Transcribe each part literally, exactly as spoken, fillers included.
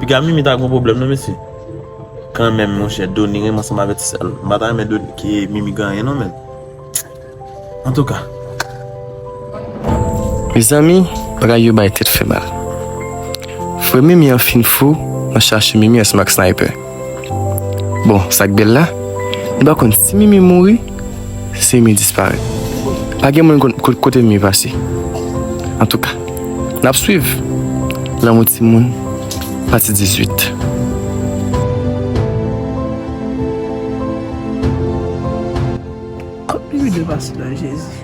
Piga Mimi ta gon pwoblèm non, mesye. Kanmenm, monchè, Doni renmen ansanm avèk sè l. M pa ta renmen Doni, ke Mimi gen anyen non, menn. Antouka. Mezanmi, bagay yo bay tèt fè mal. Frè Mimi an fin fou nan chache Mimi ansanm ak Sniper. Bon, sa k bèl la, nou pa konn si Mimi mouri, si Mimi disparèt. Pa gen moun konn ko-, kote Mimi pase. Antouka, n ap swiv Lanmou Timoun, pati dizuit. Kot Mimi dwe pase la, Jezi?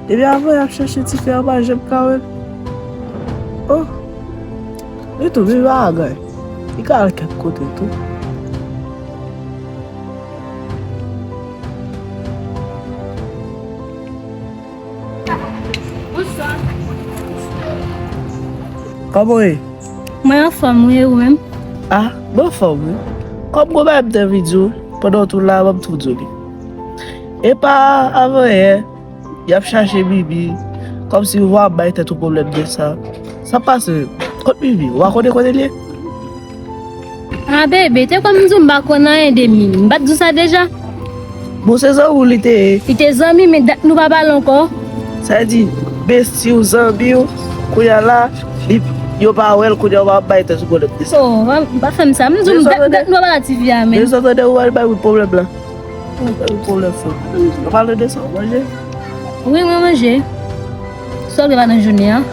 Depi avan y ap chache tifi a, pa janm ka wè l. Oh, li tou, Mimi pa ka gen. Li ka al kèk kote tou. Bonswa. Kòman w ye? Mwen anfòm, wi, e ou menm? Ah, mwen anfòm, wi. Kòm gon bagay m te anvi di w, pandan w tou la, ban m tou di w li. Epa, avan yè, y ap chache Mimi, kòmsi w ap bay tèt ou pwoblèm de sa. Sa pase, kot Mimi, w pa konnen kote l ye? Ah, bebe, te kwè m di w m pa konn anyen de Mimi. M pa t di w sa deja? Bon, se zanmi w li te ye. Li te zanmi, men dat nou pa pale ankò. Sa di, besti w, zanmi w, kounye a la, li, yo pa wè l, kounye a w ap bay tèt ou pwoblèm de sa. Oh, pa, pa fè m sa. M di w, dat, dat nou pa pale ak tifi a, men. Dezòd, ou al bay moun pwoblèm la. Ou pwoblèm fò. Ou pale de sa, ou manje? Wi, mwen manje. Sa w gen pandan jounen an?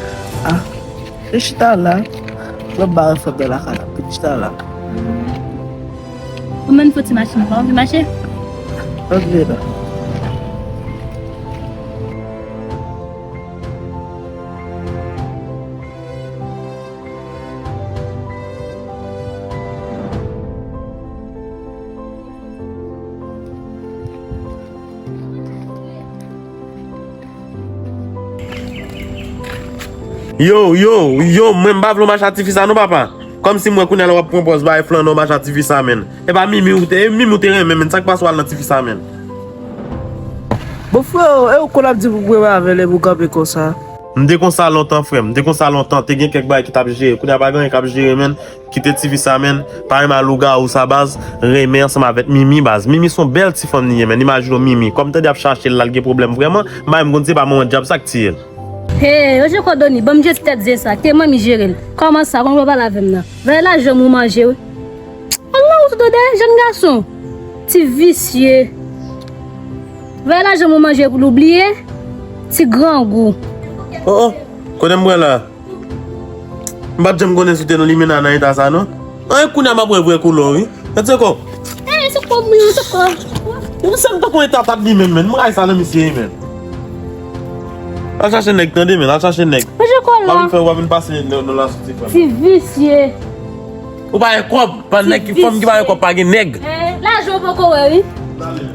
Ah, te chita la. Mwen ba fè bèl lakay la. Te chita la. Ou menm fò ti machin, pa anvi mache? Antre la. Yo, yo, yo, mwen m pa vle w mache ak tifi sa non, papa. Kòmsi m wè kounye a la w ap pran pòz bay flannan w mache ak tifi sa, menn. E pa Mimi ou te, e Mimi ou te renmen, menn. Sa k pase w al nan tifi sa, menn? Bon, freo, e ou konn ap di pou m renmen avè l epi w kanpe konsa? M te konsa lontan, frè m. M te konsa lontan. Te gen kèk bagay ki t ap jere. Kounye a pa gen anyen k ap jere, menn. Kite tifi sa, menn. Pa renmen a lougawou sa, baz. Renmen ansanm avèk Mimi, baz. Mimi se yon bèl ti fanm li ye, menn. Imajine w, Mimi. Kòm tande ap chache l la, l gen pwoblèm vrèman. M pa menm konn se pa manman dyab sa k tiye l. Hey, yo je kò Doni, ban m jete tèt zen sa. Kite manmi jere l. Kòman sa? Kòman w pale avè m nan? Veye lajan m ou manje, wi. Ala ou sou dèyè jèn gason. Ti visye. Veye lajan m ou manje pou l oubliye. Ti grangou. Oh, oh. Kote m pran la? M pa t janm konnen si w te nan limena nan eta sa, non. Anyen kounye a m ap wè vrè koulè w, wi. Gad se kò. Eh, se kò mwen, se kò. Misye m tankou yon tatat li menm, menn. M rayi sa nan misye, menn. Al chache nèg, tande, menn. Al chache nèg. Manje kò la. W ap vin fè, w ap vin pase nan, nan la soti, frè m. Ti visye. Ou pa gen kòb, pa nèg ki fanm ki pa gen kòb, pa gen nèg. Eh, lajan w poko wè, wi.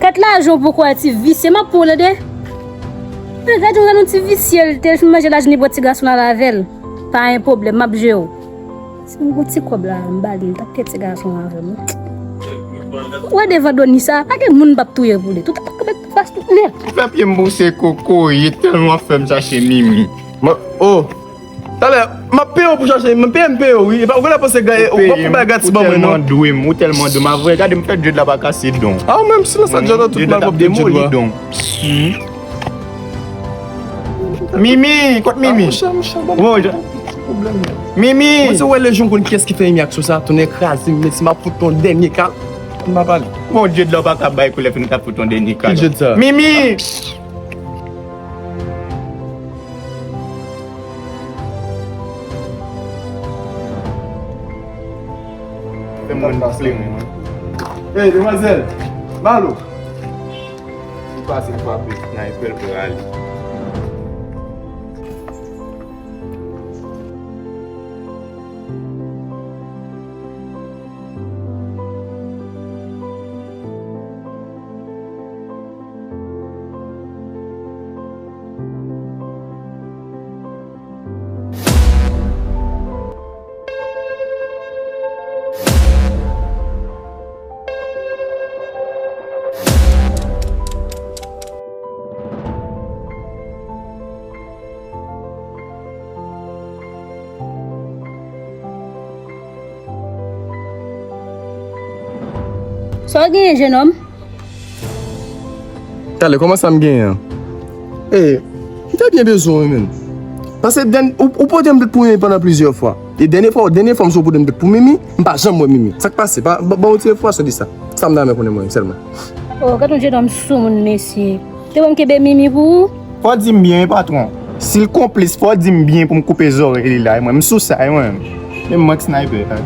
Kèt lajan w poko wè, ti visye. M ap pran w, tande. Eh, gade yon, gade yon ti visye, l te fin manje lajan li pran ti gason la avè l. Pa gen pwoblèm, m ap jere w. Si m gon ti kòb la, m ba li, m t ap kite ti gason an avè m. Ou wè devan Doni sa, pa gen moun m p ap touye pou li. Tout ap kanpe fas tout nèt. Ou fè pye m bouse kokoye tèlman w ap fè m chache Mimi. Mwen, oh, talè, m ap peye w pou chache, m peye m peye w, wi. E pa, ou genlè panse gade, ou p ap bay gati ban mwen, non. Ou tèlman dwe m, ou tèlman dwe m. A vrè, gade m fè djed la pa kase don. A, ou menm silans sa djed la tout mal pwòp demoli don. Mimi, kot Mimi? Ah, monchè, monchè, ban m pwoblèm. Mimi! Mwen se wè lè jan w konn kiyès ki fè Mimi ak sou sa, tonnè kraze m, men si m ap fout yon dènye kal, m pa pale. Bon, djed la w pa ka bay koulè fini t ap fout yon dènye kal. Ki djed sa? Mimi! Fè mwen fle mwen. Hey, demwazèl! Malo! Li pase frape nan epèl pou rale. Sa w genyen, jenòm? Talè, kòman sa m genyen an? E, m te byen bezwen w, wi, menm. Paske dèn-, ou, ou pote m plent pou mimi pandan plizyè fwa. E dènye fwa, dènye fwa m sot pote m plent pou mimi, m pa janm wè mimi. Sa k pase? Pa, ban, ban yon ti enfòmasyon de sa. Sa m ta renmen konnen mwen sèlman. O, gad yon jenòm soumoun, mesye. Te wè m kenbe mimi pou ou? Fò w di m byen, wi, patwon. Si l konplis, fò w di m byen pou m koupe zòrèy li la, wi, mwen. M sou sa, wi, mwen. Men mwen k sniper, wi.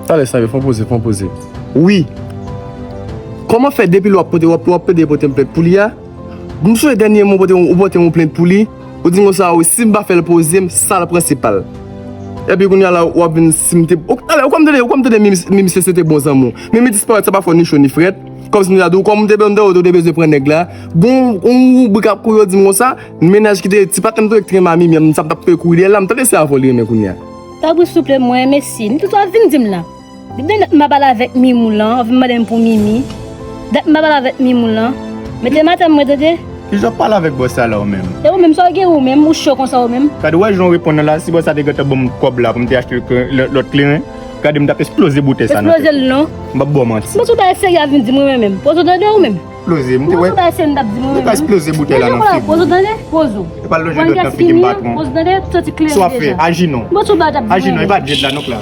Talè, sniper, fè yon poze, fè yon poze. Wi. Kòman fè depi lè w ap pote, w ap, w ap plede pote m plent pou li a? M sonje dènye mwa ou pote, ou pote yon plent pou li. Ou di m konsa, wi, si m pa fè l poze m, sa l pran se pa l. Epi kounye a la, w ap vin si m te, ou, talè, ou kwè m tande, ou kwè m tande Mimi, Mimi se, se te bon zanmi w. Mimi disparèt, sa pa fè w ni cho ni frèt. Kòmsi m ta di w, kòm m te, m te, ou te bezwen pran nèg la. Gon, gon woubrik ap kouri, yo di m konsa, mennaj ki te, ti patnè m te k te renmen a Mimi an, sa m t ap kouri dèyè l la, m tande se avè w li renmen kounye a. Fabrice, souple, mwen, mesye, m tout sa vin di m la. Depi dat m pa pale avèk Mimou lan, w vin mande m pou Mimi. Dat m pa pale avèk Mimou lan. Mete madanm mwen, tande. Kijan w ap pale avèk bòs sa la ou menm? E ou menm, sa w gen ou menm, ou cho konsa ou menm? Gade, w wè jan w reponn nan la, si bòs sa te gentan ban m kòb la pou m te achte lòt, lòt kleren, gade m t ap esploze boutèy sa nan tèt ou. Esploze l non. M p ap ba w manti. Bon, sou bagay serye ap vin di mwen menm. Poze w tande ou menm. Ploze, m te wè. Mwen sou bagay se m t ap di mwen menm. Ploze boutèy la nan figi w. Poze w tande, poze w. E pa lonje dwèt nan figi m, patwon. Poze w tande, tout soti klere deja. Sa w ap fè? Aji non. Mwen sou bagay t ap di mwen menm. Aji non, e pa djed la non k la.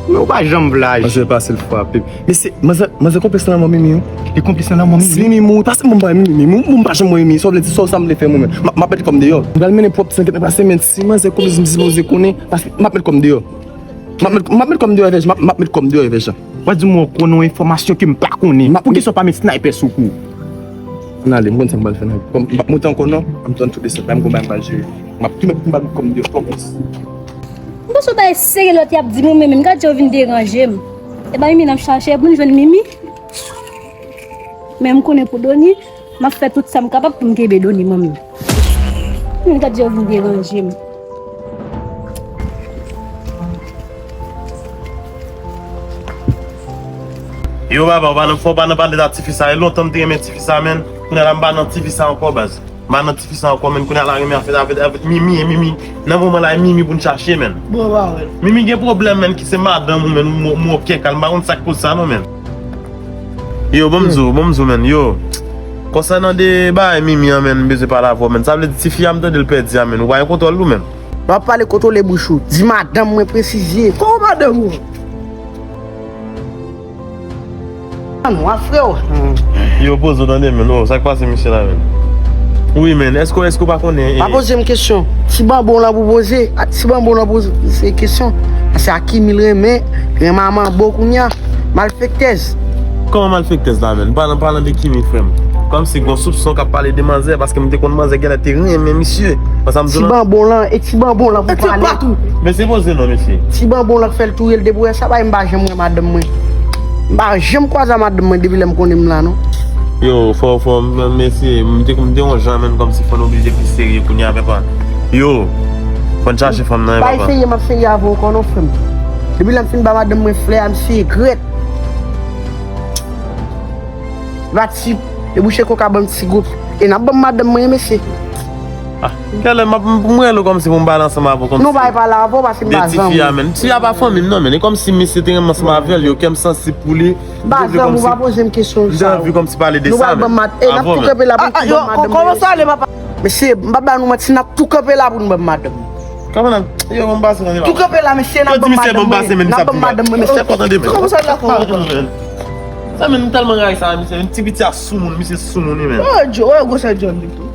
Men ou pa janm vle aji. Manzè pase l frape. Mesye, manzè, manzè konplis nan lanmò Mimi, wi. Li konplis nan lanmò Mimi? Si Mimi mouri, pase m, m pa Mimi, Mimi, m pa janm wè Mimi. Sa w vle di, sa w sa m vle fè mwen menm. M ap, m ap met kòm deyò. M pral mennen pwòp senkant mil pase, men si manzè konplis, m sipoze konnen, pase m ap met kòm deyò. M ap met, m ap met kòm deyò avè Jean. M ap, m ap met kòm deyò avè Jean. W ap di m w konnen yon enfòmasyon ke m pa konnen. Poukisa w pa met sniper sou kou? Ann ale, m konn sa m pral fè nan vi. Kòm m p ap monte ankò non, m tann tou desann, m gon bagay m pral jere. M ap tou met m pral met kòm deyò, kòm. M panse w bay serye lòt y ap di m ou menm, menm gad jan w vin deranje m. E ba Mimi n ap chache pou n jwenn Mimi. Men m konnen pou Doni, m ap fè tout sa m kapab pou m kenbe Doni manmi. Menm gad jan w vin deranje m. Yo, papa, ou pa nan, fò w pa nan pale de tifi sa. E lontan m te renmen tifi sa, menn. Kounye a la, m pa nan tifi sa ankò, baz. M pa nan tifi sa ankò, menn. Kounye a la, renmen an fèt avèk, avèk Mimi, e Mimi. Nan moman la, e Mimi pou n chache, menn. Bon, pa wè. Mimi gen pwoblèm, menn, ki se madanm ou, menn, ou, ou kè kal. M pa konn sa k koz sa, non, menn. Yo, ban m di w, ban m di w, menn. Yo, konsènan de bagay Mimi an, menn, m bezwen pale avè w, menn. Sa vle di, tifi a, m tande l pèdi a, menn. Ou pa gen kontwòl li, menn. M ap pale, kontwole bouch ou. Di madanm mwen presize. Kòman madanm ou? An, w ap frè w. Yo, poze w tande, menn. Oh, sa k pase misye la, menn? Wi, menn. Èske, èske w pa konnen, eh? Pa poze m kesyon. Ti banbon lan pou poze. A, ti banbon lan pou poze kesyon. Se a Kimi l renmen. Renmen a manbo kounye a. Malfektèz. Kòman malfektèz la, menn? Palan, palan de Kimi, frè m. Kòmsi gon soupson k ap pale de manzè, paske m te konn manzè genlè te renmen misye. Konsa m di w lan. Ti banbon lan, e ti banbon lan pou pale. Men se poze non, mesye. Ti banbon lan k fè l touye l depi w wè sa, bay m pa janm wè madanm mwen. M pa janm kwaze a madanm mwen depi lè m konnen m la, non. Yo, fò, fò, m, mesye, m te, m te yon jan, menn, kòmsi fò n oblije pi serye kounye a, men pa. Yo, fò n chache fanm nan, papa. Bay serye, m ap serye avè w ankò, non, frè m. Depi lè m fin ba madanm mwen flè a, m segrèt. Batip, debouche koka ban m ti gwoup. E n ap ban m madanm mwen, mesye. Ah, kèlè m ap, m, m rele w kòmsi pou m pale ansanm avè w kòmsi. Non, pa pale avè w, paske m pa zanmi w. De tifi a, menn. Tifi a pa fanmi m, non, menn. E kòmsi misye te renmen ansanm avè l, yo, kè m sansib pou li. M pa zanmi w, pa poze m kesyon sa yo. M te anvi kòmsi pale de sa, menn. Nou pral ban m mat-, e, n ap tou kanpe la pou n ban m madanm mwen, mesye. Mesye, m pa ba nou manti, n ap tou kanpe la pou n ban m madanm mwen. Kòman n ap, yo, ban m pase nan deba. Tou kanpe la, mesye, n ap ban m madanm mwen. N ap ban m madanm mwen, mesye. Kòman sa la fè w konprann? Sa, menn, m tèlman rayi sa, misye. Menn, ti piti a soumoun, misye soumoun, wi, menn. Oh, Joe, oh, gwosè John li tou.